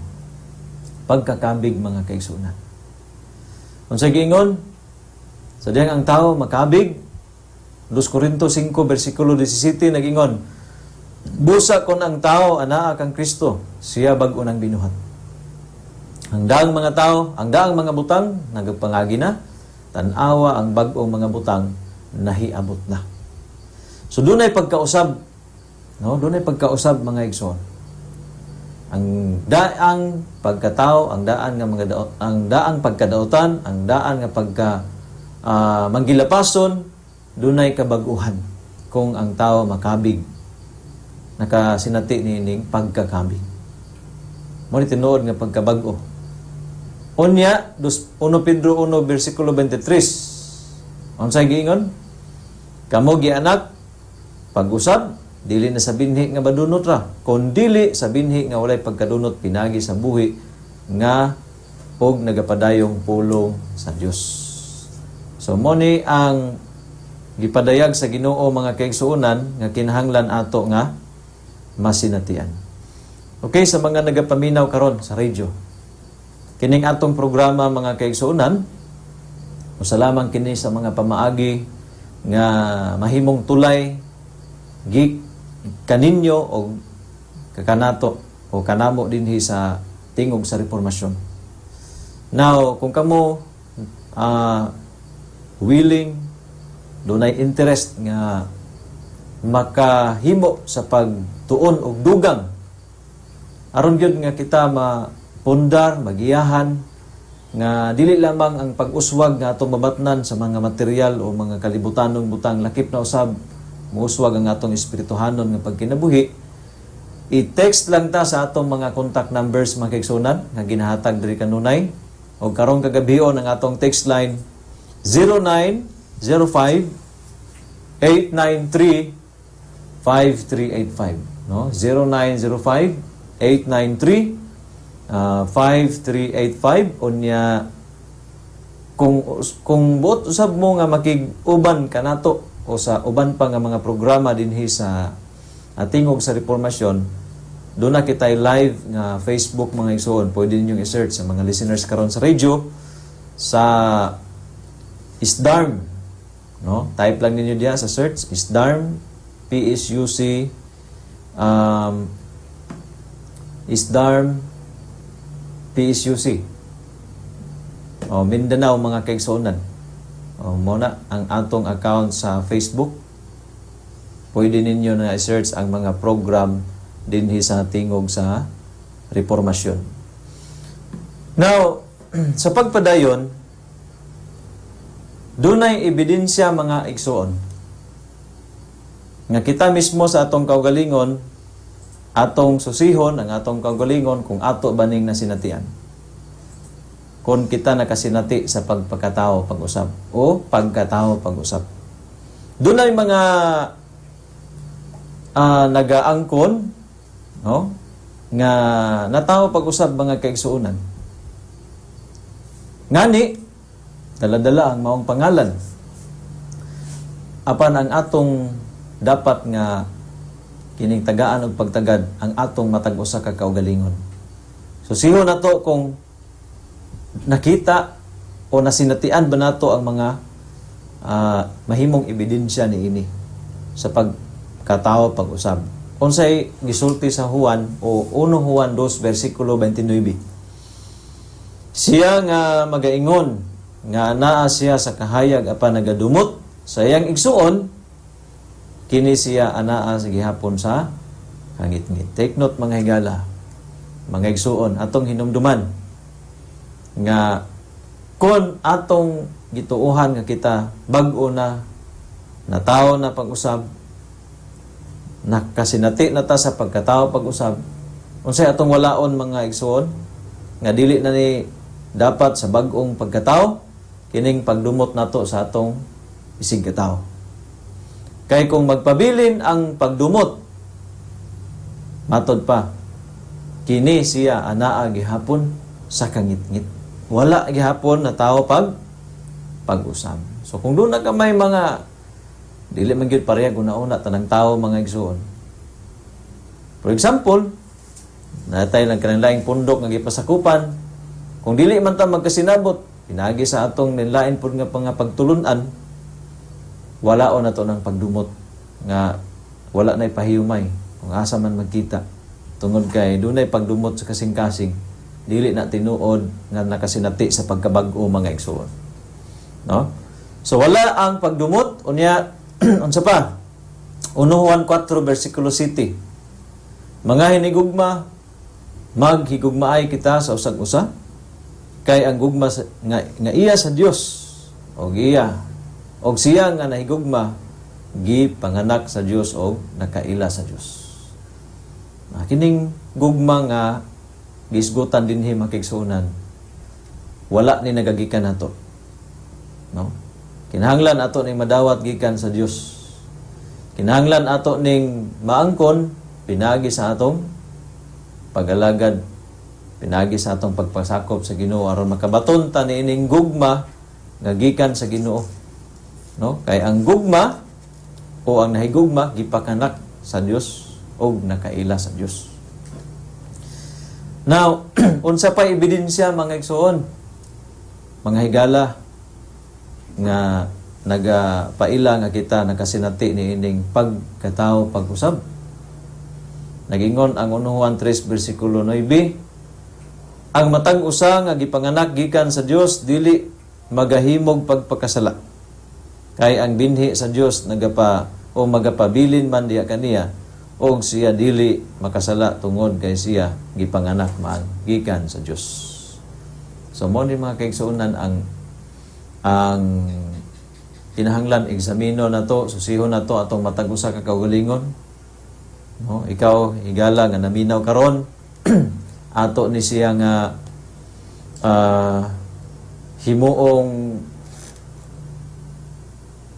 Pagkakabig, mga kaigsuonan. Unsay giingon? Sa diyang ang tao makabig, 2 Corinto 5 versikulo 17 nagingon, "Busa kon ang tao anaa kang Kristo, siya bag-o nang binuhat. Ang daang mga tao, ang daang mga butang nagpangagi na, tan-awa, ang bag-ong mga butang nahiabot na." So dunay pagkausab, no? Dunay pagkausab, mga igsoon. Ang daang pagkatao, ang daan nga mga daot, ang daang pagkadautan, ang daan nga pagka manggilapason, dunay kabaguhan kung ang tao makabig, nakasinati niining pagkakabig. Mao ni tinuod nga pagkabag-o. Unya, 1 Pedro 1 versikulo 23. Unsay giingon? "Kamo gianak pag-usab, dili na sa binhi nga madunot ra, kun dili sa binhi nga walay pagkadunot pinagi sa buhi nga og nagapadayong pulong sa Dios." So mao ni ang gipadayag sa Ginoo, mga kaigsuonan, nga kinahanglan ato nga masinatian. Okay, sa mga nagapaminaw karon sa radio. Kining atong programa, mga kaigsuonan, usa lamang kini sa mga pamaagi nga mahimong tulay gi kaninyo o kakanato o kanamo dinhi sa Tingog sa Reformasyon. Now, kung kamo willing, dunay interest nga makahimo sa pagtuon og dugang aron gyud nga kita mapundar, magiyahan nga dili lamang ang pag-uswag nga atong mabatnan sa mga material o mga kalibutanong butang, lakip na usab muuswag ang atong espirituhanon nga pagkinabuhi, i-text lang ta sa atong mga contact numbers, mga kaigsuonan, nga ginahatag diri kanunay. O karong kagabion, ang atong text line 0905 893 5385, no? 0905 893 5385. Unya kung buot usab mo nga makig-uban kanato o sa uban pa nga mga programa dinhi sa Tingog sa Reformasyon, doon na kita'y live nga Facebook, mga igsoon. Pwede ninyong i-search, sa mga listeners karon sa radio, sa ISDARM, no? Type lang ninyo diya sa search, ISDARM PSUC, ISDARM PSUC o Mindanao, mga kaigsuonan. O, mao na ang atong account sa Facebook. Pwede ninyo na i-search ang mga program dinhi sa Tingog sa Reformasyon. Now, sa pagpadayon, dunay ebidensya, mga igsoon, nga kita mismo sa atong kaugalingon, atong susihon ang atong kaugalingon kung ato baning nasinatian. Kung kita nakasinati sa pagpakatao pag-usab o pagkatao pag-usab. Dunay mga nagaangkon, no, nga natawo pag-usab, mga kaigsuonan. Ngani dala-dala ang maong pangalan. Apan ang atong dapat nga kining tagaan og pagtagad ang atong matag usa ka kaugalingon. So siho nato kung nakita o nasinatian ba nato ang mga mahimong ebidensya niini sa pagkatao pag-usab. Unsay gisulti sa Juan o 1 Juan 2 versikulo 29? Siya nga magaingon nga anaa siya sa kahayag apan nagadumot sa iyang igsuon, kini siya anaa sa gihapon sa kangitngit. Take note, mga higala, mga igsuon, atong hinumduman nga kon atong gituohan nga kita bag-o na natawo na pag-usab, nakasinati na ta sa pagkatao pag-usab, unsay atong walaon, mga igsuon, nga dili na ni dapat sa bag-ong pagkatao? Kining pagdumot nato sa atong isig katao. Kay kung magpabilin ang pagdumot, matod pa, kini siya anaa gihapon sa kangitngit. Wala gihapon na tao pag-usab. So kung doon na ka may mga dili man gyud pareha una-una tanang tao, mga igsuon. For example, natay lang kanang laing pundok nga gipasakupan, kung dili man ta magkasinabot pinagi sa atong nilain pud nga mga pagtulunan, wala o nato ng pagdumot nga wala na'y pahiyumay kung asa man magkita, tungod kay dunay pagdumot sa kasing-kasing, dili na tinuod nga nakasinati sa pagkabag-o, mga igsuon, no? So wala ang pagdumot. Unya, unsa pa? 1 Juan 4 versikulo 7: "Mga hinigugma, maghigugmaay kita sa usag usa kay ang gugma nga iya sa Dios og iya og siya nga nahigugma gipanganak sa Dios og nakaila sa Dios." Ah, kining gugma nga giisgutan dinhi, mga kaigsuonan, wala ni nagagikan nato, no? Kinahanglan ato ning madawat gikan sa Dios. Kinahanglan ato ning maangkon pinagi sa atong pag-alagad, pinagi sa atong pagpasakop sa Ginoo, aron makabaton ta niining gugma nga gikan sa Ginoo, no? Kay ang gugma o ang nahigugma gipakanak sa Dios og nakaila sa Dios. Now, unsa pa ebidensya, mga igsoon, mga higala, nga nagapaila nga kita nakasinati niining pagkatao pag-usab? Nagingon ang 1 Juan 3 versikulo 9: "Ang matag usa nga gipanganak gikan sa Dios dili magahimog pagpakasala. Kay ang binhi sa Dios nagapa o magapabilin man diha kaniya, og siya dili makasala tungod kay siya gipanganak man gikan sa Dios." So mo ni, mga kaigsuonan, ang kinahanglan eksamino nato, susihon nato atong matag usa ka kaugalingon. No, ikaw, higala nga naminaw karon, ato ni siya nga himuong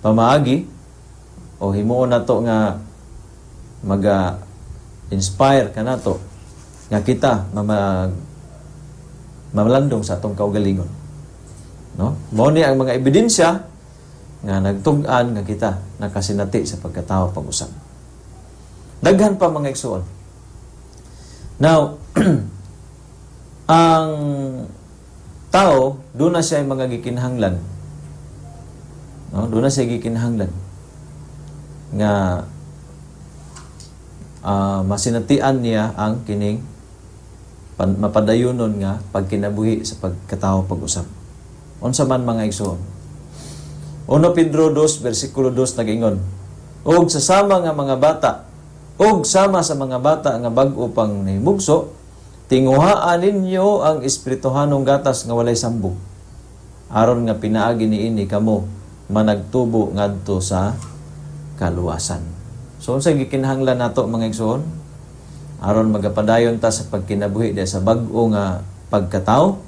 pamaagi o himuon nato nga maga inspire kanato nga kita mamalandong sa atong kaugalingon, no? Mao ni ang mga ebidensya nga nagtug-an nga kita nakasinati sa pagkatao pag-usab. Daghan pa, mga igsuon. Now, ang tao doon na siya mga gikinahanglan, no? Doon na siya gikinahanglan nga masinatian niya ang kining mapadayonon nga pagkinabuhi sa pagkatao pag-usab. Unsa man, mga igsoon? 1 Pedro 2 versikulo 2 nagingon, "Og sa sama nga mga bata, og sama sa mga bata nga bag-o pang nahimugso, tinguhaan ninyo ang espirituhanong gatas nga walay sambog, aron nga pinaagi niini kamo managtubo ngadto sa kaluwasan." So unsay gikinahanglan nato, mga igsoon, aron magapadayon ta sa pagkinabuhi diha sa bag-o nga pagkatao?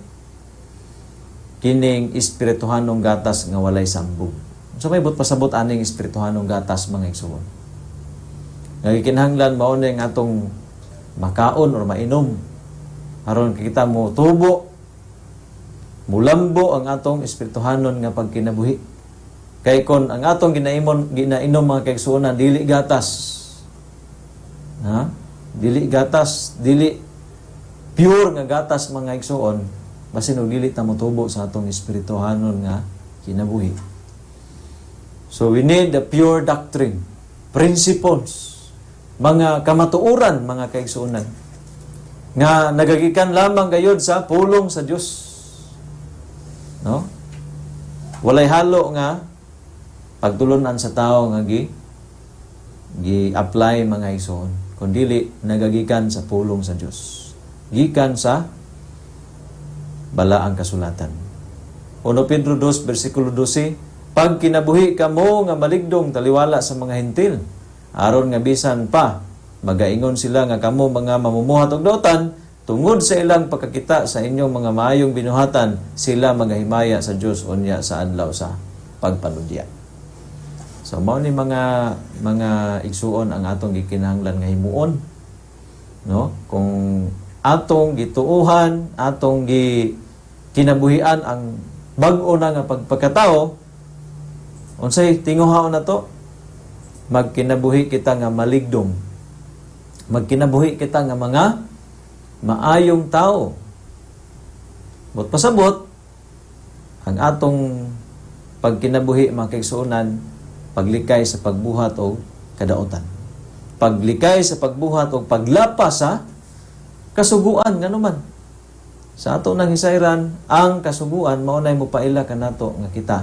Kining espirituhanong gatas nga walay sambog. So may but pasabot aning espirituhanong gatas, mga igsoon? Nga gikinahanglan mao ni ang atong makaon or mainom aron kita mo tubo, mulambo ang atong espirituhanon nga pagkinabuhi. Kay kon ang atong ginainom, mga kaigsuonan, dili gatas. Ha? Dili gatas, dili pure nga gatas, mga igsuon, basin og dili ta motubo sa atong espirituhanon nga kinabuhi. So we need the pure doctrine, principles, mga kamatuoran, mga kaigsuonan, nga nagagikan lamang gayod sa pulong sa Dios. No? Walay halo nga pagtulunan sa tao nga gi gi-apply, mga igsoon, kundili nagagikan sa pulong sa Dios. Gikan sa Balaang Kasulatan. 1 Pedro 2 versikulo 12: "Pagkinabuhi kamo nga maligdong taliwala sa mga Hentil, aron nga bisan pa magaingon sila nga kamo mga mamumuhat og dautan, tungod sa ilang pagkakita sa inyong mga maayong binuhatan, sila magahimaya sa Dios unya sa adlaw sa pagpanudya." So mao ni mga igsuon ang atong gikinahanglan nga himuon. No? Kung atong gituuhan, atong gi kinabuhian ang bag-o na nga pagpagkatao, unsay tinguhaon nato? Magkinabuhi kita nga maligdong. Magkinabuhi kita nga mga maayong tao. But pasabot, ang atong pagkinabuhi, mga kaigsuonan, paglikay sa pagbuhat og kadautan. Paglikay sa pagbuhat og paglapas sa kasuguan, nganuman sa ato nang hisayran, ang kasuguan mao nay mopaila kanato nga kita,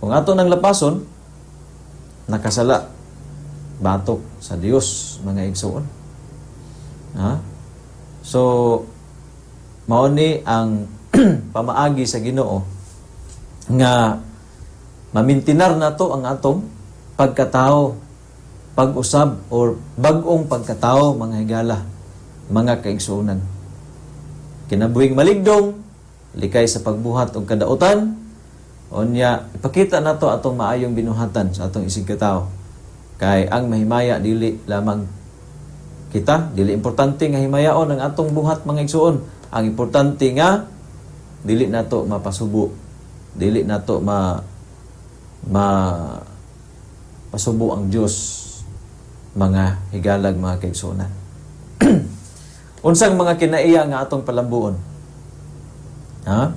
kung ato nang lapason, nakasala batok sa Dios, mga igsuon. Ha? So mao ni ang pamaagi sa Ginoo nga mamintinar nato ang atong pagkatao, pag-usab or bag-ong pagkatao, mga higala, mga kaigsuonan. Kinabuhing maligdong, likay sa pagbuhat og kadautan, unya ipakita nato atong maayong binuhatan sa atong isigkatao. Kay ang mahimaya dili lamang kita, dili importante nga himayaon ang atong buhat, mga igsuon. Ang importante nga dili nato mapasubo, dili nato ma ma pasubo ang Dios, mga higalag, mga kaigsuonan. Unsang mga kinaiya nga atong palambuon? Ha?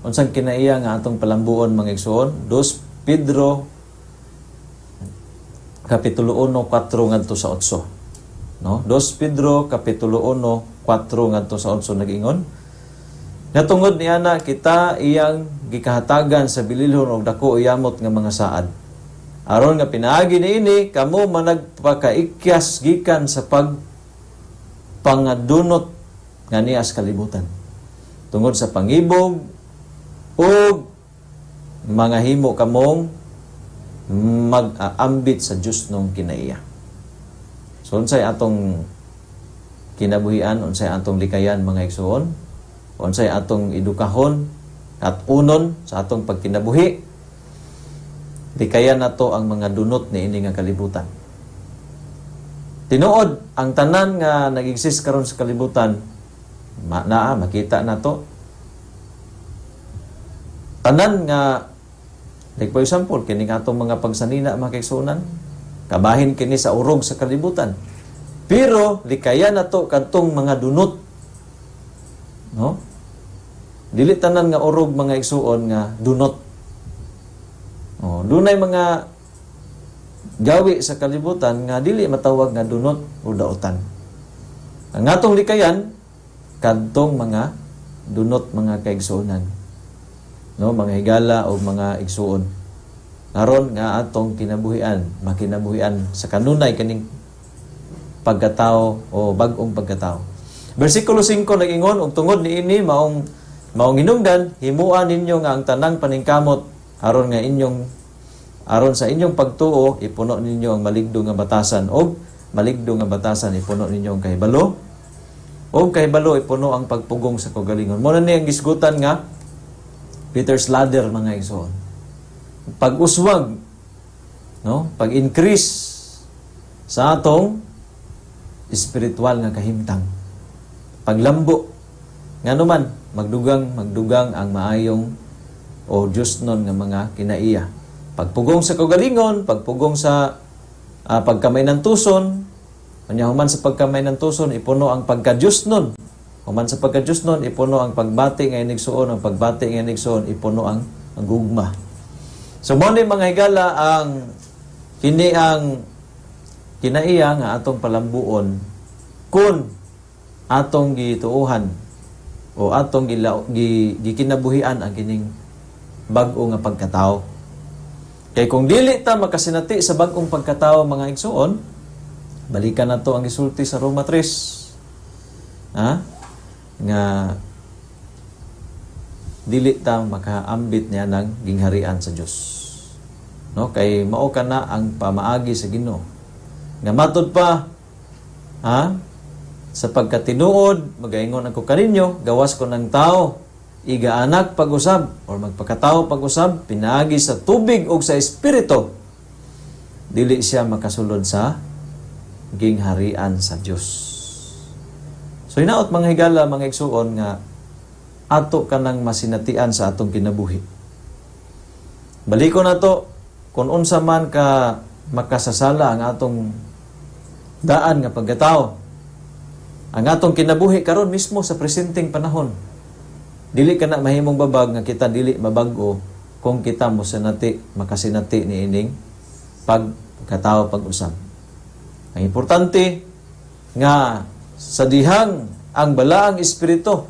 Unsang kinaiya nga atong palambuon, mga igsuon? 2 Pedro kapitulo 1 4 ngadto sa 8. No? 2 Pedro kapitulo 1 4 ngadto sa 8, nag-ingon: "Nga tungod niana kita iyang gikahatagan sa bililhon og dako yamot nga mga saad, aron nga pinaagi niini kamo managpakaikyas gikan sa pag pangadunot nga nias kalibutan tungod sa pangibog, ug mga himo kamong mag-aambit sa Dios nung kinaiya." So unsay atong kinabuhian, unsay atong likayan, mga igsuon, unsay atong edukahon at unon sa atong pagkinabuhi? Likayan nato ang mga dunot niini nga kalibutan. Tinuod, ang tanan nga nag-exist karon sa kalibutan, naa makita nato. Tanan nga, like for example, kining atong mga pagsanina, mga kaigsuonan, kabahin kini sa urog sa kalibutan. Pero likayan nato kadtong mga dunot. No? Dili tanan nga urog, mga igsuon, nga dunot. Oh, dunay mga gawi sa kalibutan nga dili matawag nga dunot o dautan. Ang atong likayan kadtong mga dunot, mga kaigsuonan. No, mga higala o mga igsuon. Aron nga atong kinabuhian, makinabuhian sa kanunay kaning pagkatao o bag-ong pagkatao. Versikulo 5 nag-ingon: "Ug tungod niini maong maong hinungdan, himua ninyo nga ang tanang paningkamot aron sa inyong pagtuo ipuno ninyo ang maligdo nga batasan, og maligdo nga batasan ipuno ninyo ang kahibalo, og kahibalo ipuno ang pagpugong sa kaugalingon." Mao na ni ang gisgutan nga Peter's ladder, mga igsoon. Pag-uswag, no? Pag-increase sa atong espiritual nga kahimtang. Paglambo, nganuman magdugang magdugang ang maayong o Diyos nun nga mga kinaiya. Pagpugong sa kaugalingon, pagpugong sa pagkamainantuson, unya human sa pagkamainantuson, ipuno ang pagka-Diyos nun. Human sa pagka-Diyos nun, ipuno ang pagbati nga inigsuon, ang pagbati nga inigsuon, ipuno ang gugma. So mao ni, mga higala, ang kini ang kinaiya nga atong palambuon kung atong gituuhan. o atong gikinabuhian ang kining bag-o nga pagkatao. Kay kung dili ta makasinati sa bag-ong pagkatao, mga igsuon, balikan nato ang gisulti sa Roma 3. Ha? Nga dili ta makaambit niya ng gingharian sa Dios. No, kay mao kana ang pamaagi sa Ginoo. Nga matud pa, ha? Sa pagkatinuod, magaingon ako kaninyo, gawas kon ang tao igaanak pag-usab or magpakatao pag-usab pinaagi sa tubig o sa espiritu, dili siya makasulod sa gingharian sa Dios. So hinaot, mga higala, mga igsuon, nga ato kanang masinatian sa atong kinabuhi. Baliko na to kung unsa man ka makasasala ang atong daan nga pagkatao. Ang atong kinabuhi karon mismo sa presenteng panahon. Dili ka na mahimong babag nga kita dili mabag-o kung kita mosinati, makasinati niining pagkatao pag-usab. Ang importante nga sa dihang ang balaang espiritu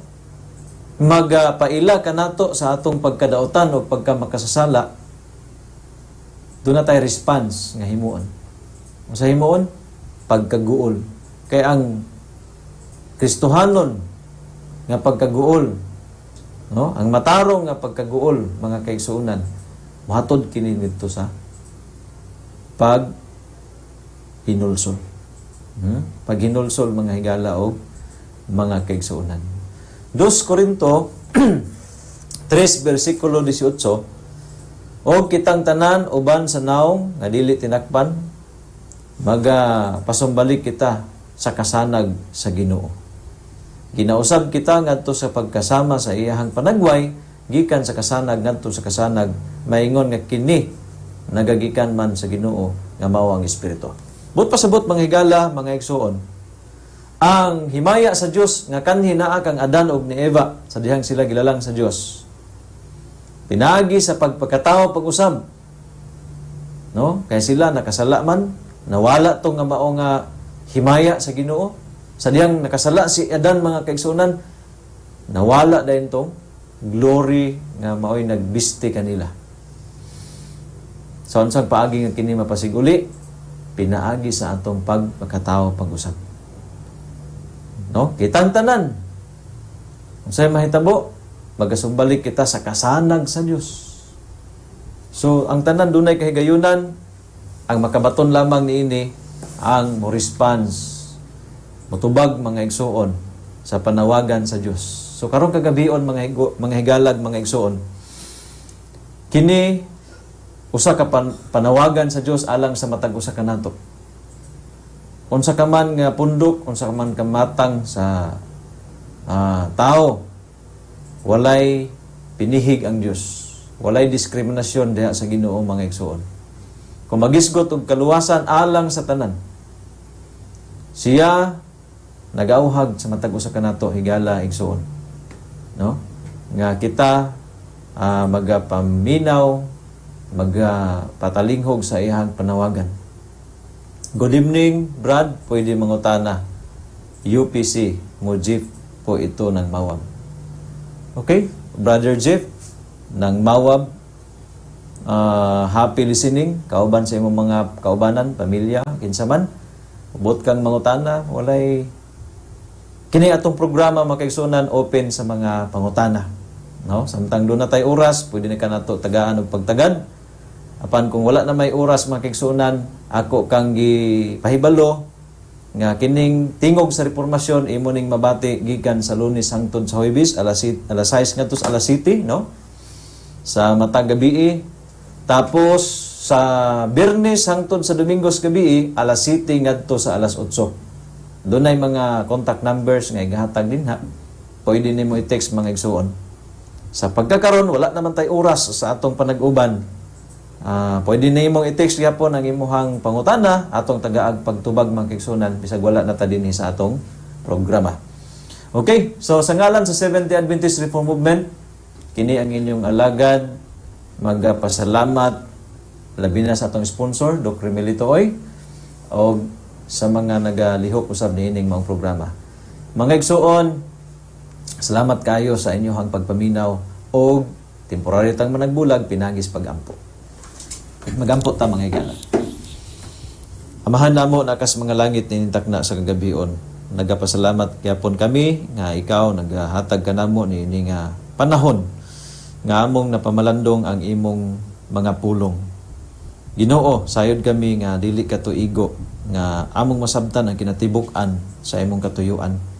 magapaila kanato sa atong pagkadautan o pagkamakasasala, duna tay response nga himuon. Unsa himuon? Pagkaguol. Kay ang Kristohanon nga pagkaguol, no? Ang matarong nga pagkaguol, mga kaigsuonan, mohatod kini ngadto sa pag hinulsol. Paghinulsol, mga higala og mga kaigsuonan. 2 Corinto 3 versikulo 18: "Og kitang tanan uban sa naong nga dili tinakpan, maga pasumbalik kita sa kasanag sa Ginoo. Ginausab kita ngadto sa pagkasama sa iyahang panagway gikan sa kasanag ngadto sa kasanag, maingon nga kini nagagikan man sa Ginoo nga mao ang Espiritu." Buot pasabot, mga higala, mga igsuon, ang himaya sa Dios nga kanhi naa kang Adan ug ni Eva sa dihang sila gilalang sa Dios, pinaagi sa pagpakatao pag-usab, no? Kay sila nakasala man, nawala tong nga mao nga himaya sa Ginoo. Sa dihang nakasala si Adan, mga kaigsuonan, nawala dayon tong glory nga maoy nagbisti kanila. Sa unsang paagi nga kini mapasiguli? Pinaagi sa atong pagpakatao pag-usab, no? Kitang tanan, unsay mahitabo? Magasumbalik kita sa kasanag sa Dios. So ang tanan dunay kahigayunan. Ang makabaton lamang niini ang mo response, motubag, mga igsuon, sa panawagan sa Dios. So karong kagabion, mga higalag, mga igsuon, kini usa ka panawagan sa Dios alang sa matag usa kanato. Unsa ka man nga pundok, unsa ka man ka matang sa tao, walay pinihig ang Dios. Walay diskriminasyon diha sa Ginoo, mga igsuon. Kung magisgot og kaluwasan alang sa tanan, siya nagauhag sa matag usa kanato, higala, igsuon. No? Nga kita magapaminaw, magapatalinghog sa iyang panawagan. Good evening, Brad. Pwede mangutana. UPC, Mujib po ito ng Mawab. Okay? Brother Jeff ng Mawab, happy listening. Kauban sa imong mga kaubanan, pamilya, kinsa man. Ubot kang mangutana, walay kini atong programa, mga kaigsuonan, open sa mga pangutana. No? Samtang duna tay oras, pwede na ka nato tagaan og pagtagad. Apan kung wala na may oras, mga kaigsuonan, ako kang gipahibalo nga kining Tingog sa Reformasyon imo ning mabati gikan sa Lunes hangtod sa Huwebes, alas 6 ngadto sa alas 7, no? Sa matag gabi. Tapos sa Biyernes hangtod sa Domingo sa gabi, alas 7 ngadto sa alas 8. Dunay mga contact numbers nga igahatag dinha. Pwede nimo i-text, mga igsuon. Sa pagkakaron wala naman tay oras sa atong panag-uban. Pwede na imong i-text gyapon ang imuhang pangutana, atong tagaag pagtubag, mga kaigsuonan, bisag wala na ta dinhi sa atong programa. Okay, so sa ngalan sa Seventh-day Adventist Reform Movement, kini ang inyong alagad magapasalamat labi na sa atong sponsor, Doc Remelito Oy, og sa mga nagalihok usab niining mga programa. Mga igsuon, Salamat kayo sa inyohang pagpaminaw og temporaryo tang managbulag pinagis pagampo. Magampo ta, mga higala. Amahan namo na kas mga langit ninintakna sa kagabion. Nagapasalamat gyapon kami nga ikaw nagahatag kanamo ni ini nga panahon nga among napamalandong ang imong mga pulong. Ginoo, sayod kami nga dili katuigo nga among masabtan ang kinatibuk-an sa imong katuyuan.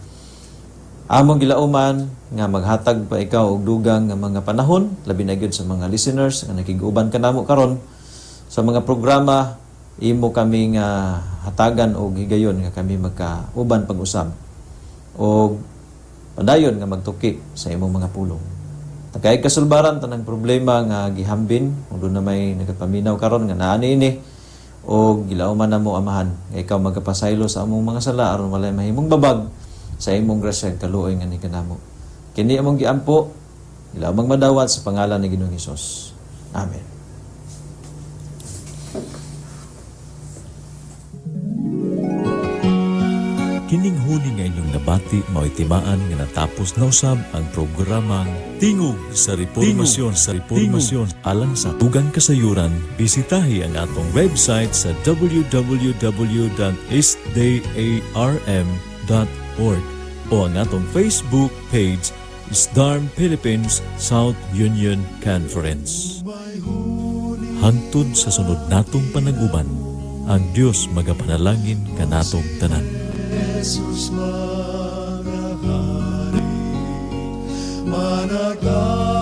Among gilauman nga maghatag pa ikaw og dugang nga mga panahon, labi na gyud sa mga listeners nga nakig-uban kanamo karon sa mga programa. Imo kami nga hatagan og higayon nga kami magkauban pag-usab og padayon nga magtuki sa imong mga pulong. Takay kasulbaran tanang problema nga gihambin kung duna may nagapaminaw karon nga naa niini, og gilauman namo, Amahan, nga ikaw magapasaylo sa among mga sala aron walay mahimong babag sa imong grasya ug kaluoy nga ni kanamo. Kini among giampo, gilaumang madawat sa pangalan ni Ginoong Hesus. Amen. Kining huni nga inyong nabati mao'y timaan nga natapos na usab ang programang Tingog sa Reformasyon, sa Reformasyon. Alang sa tugang kasayuran, bisitahi ang atong website sa www.sdarm.org o ang atong Facebook page, SDARM Philippines South Union Conference. Hangtod sa sunod natong panag-uban, ang Dios magapanalangin kanatong tanan. Jesus mga hari, managdala.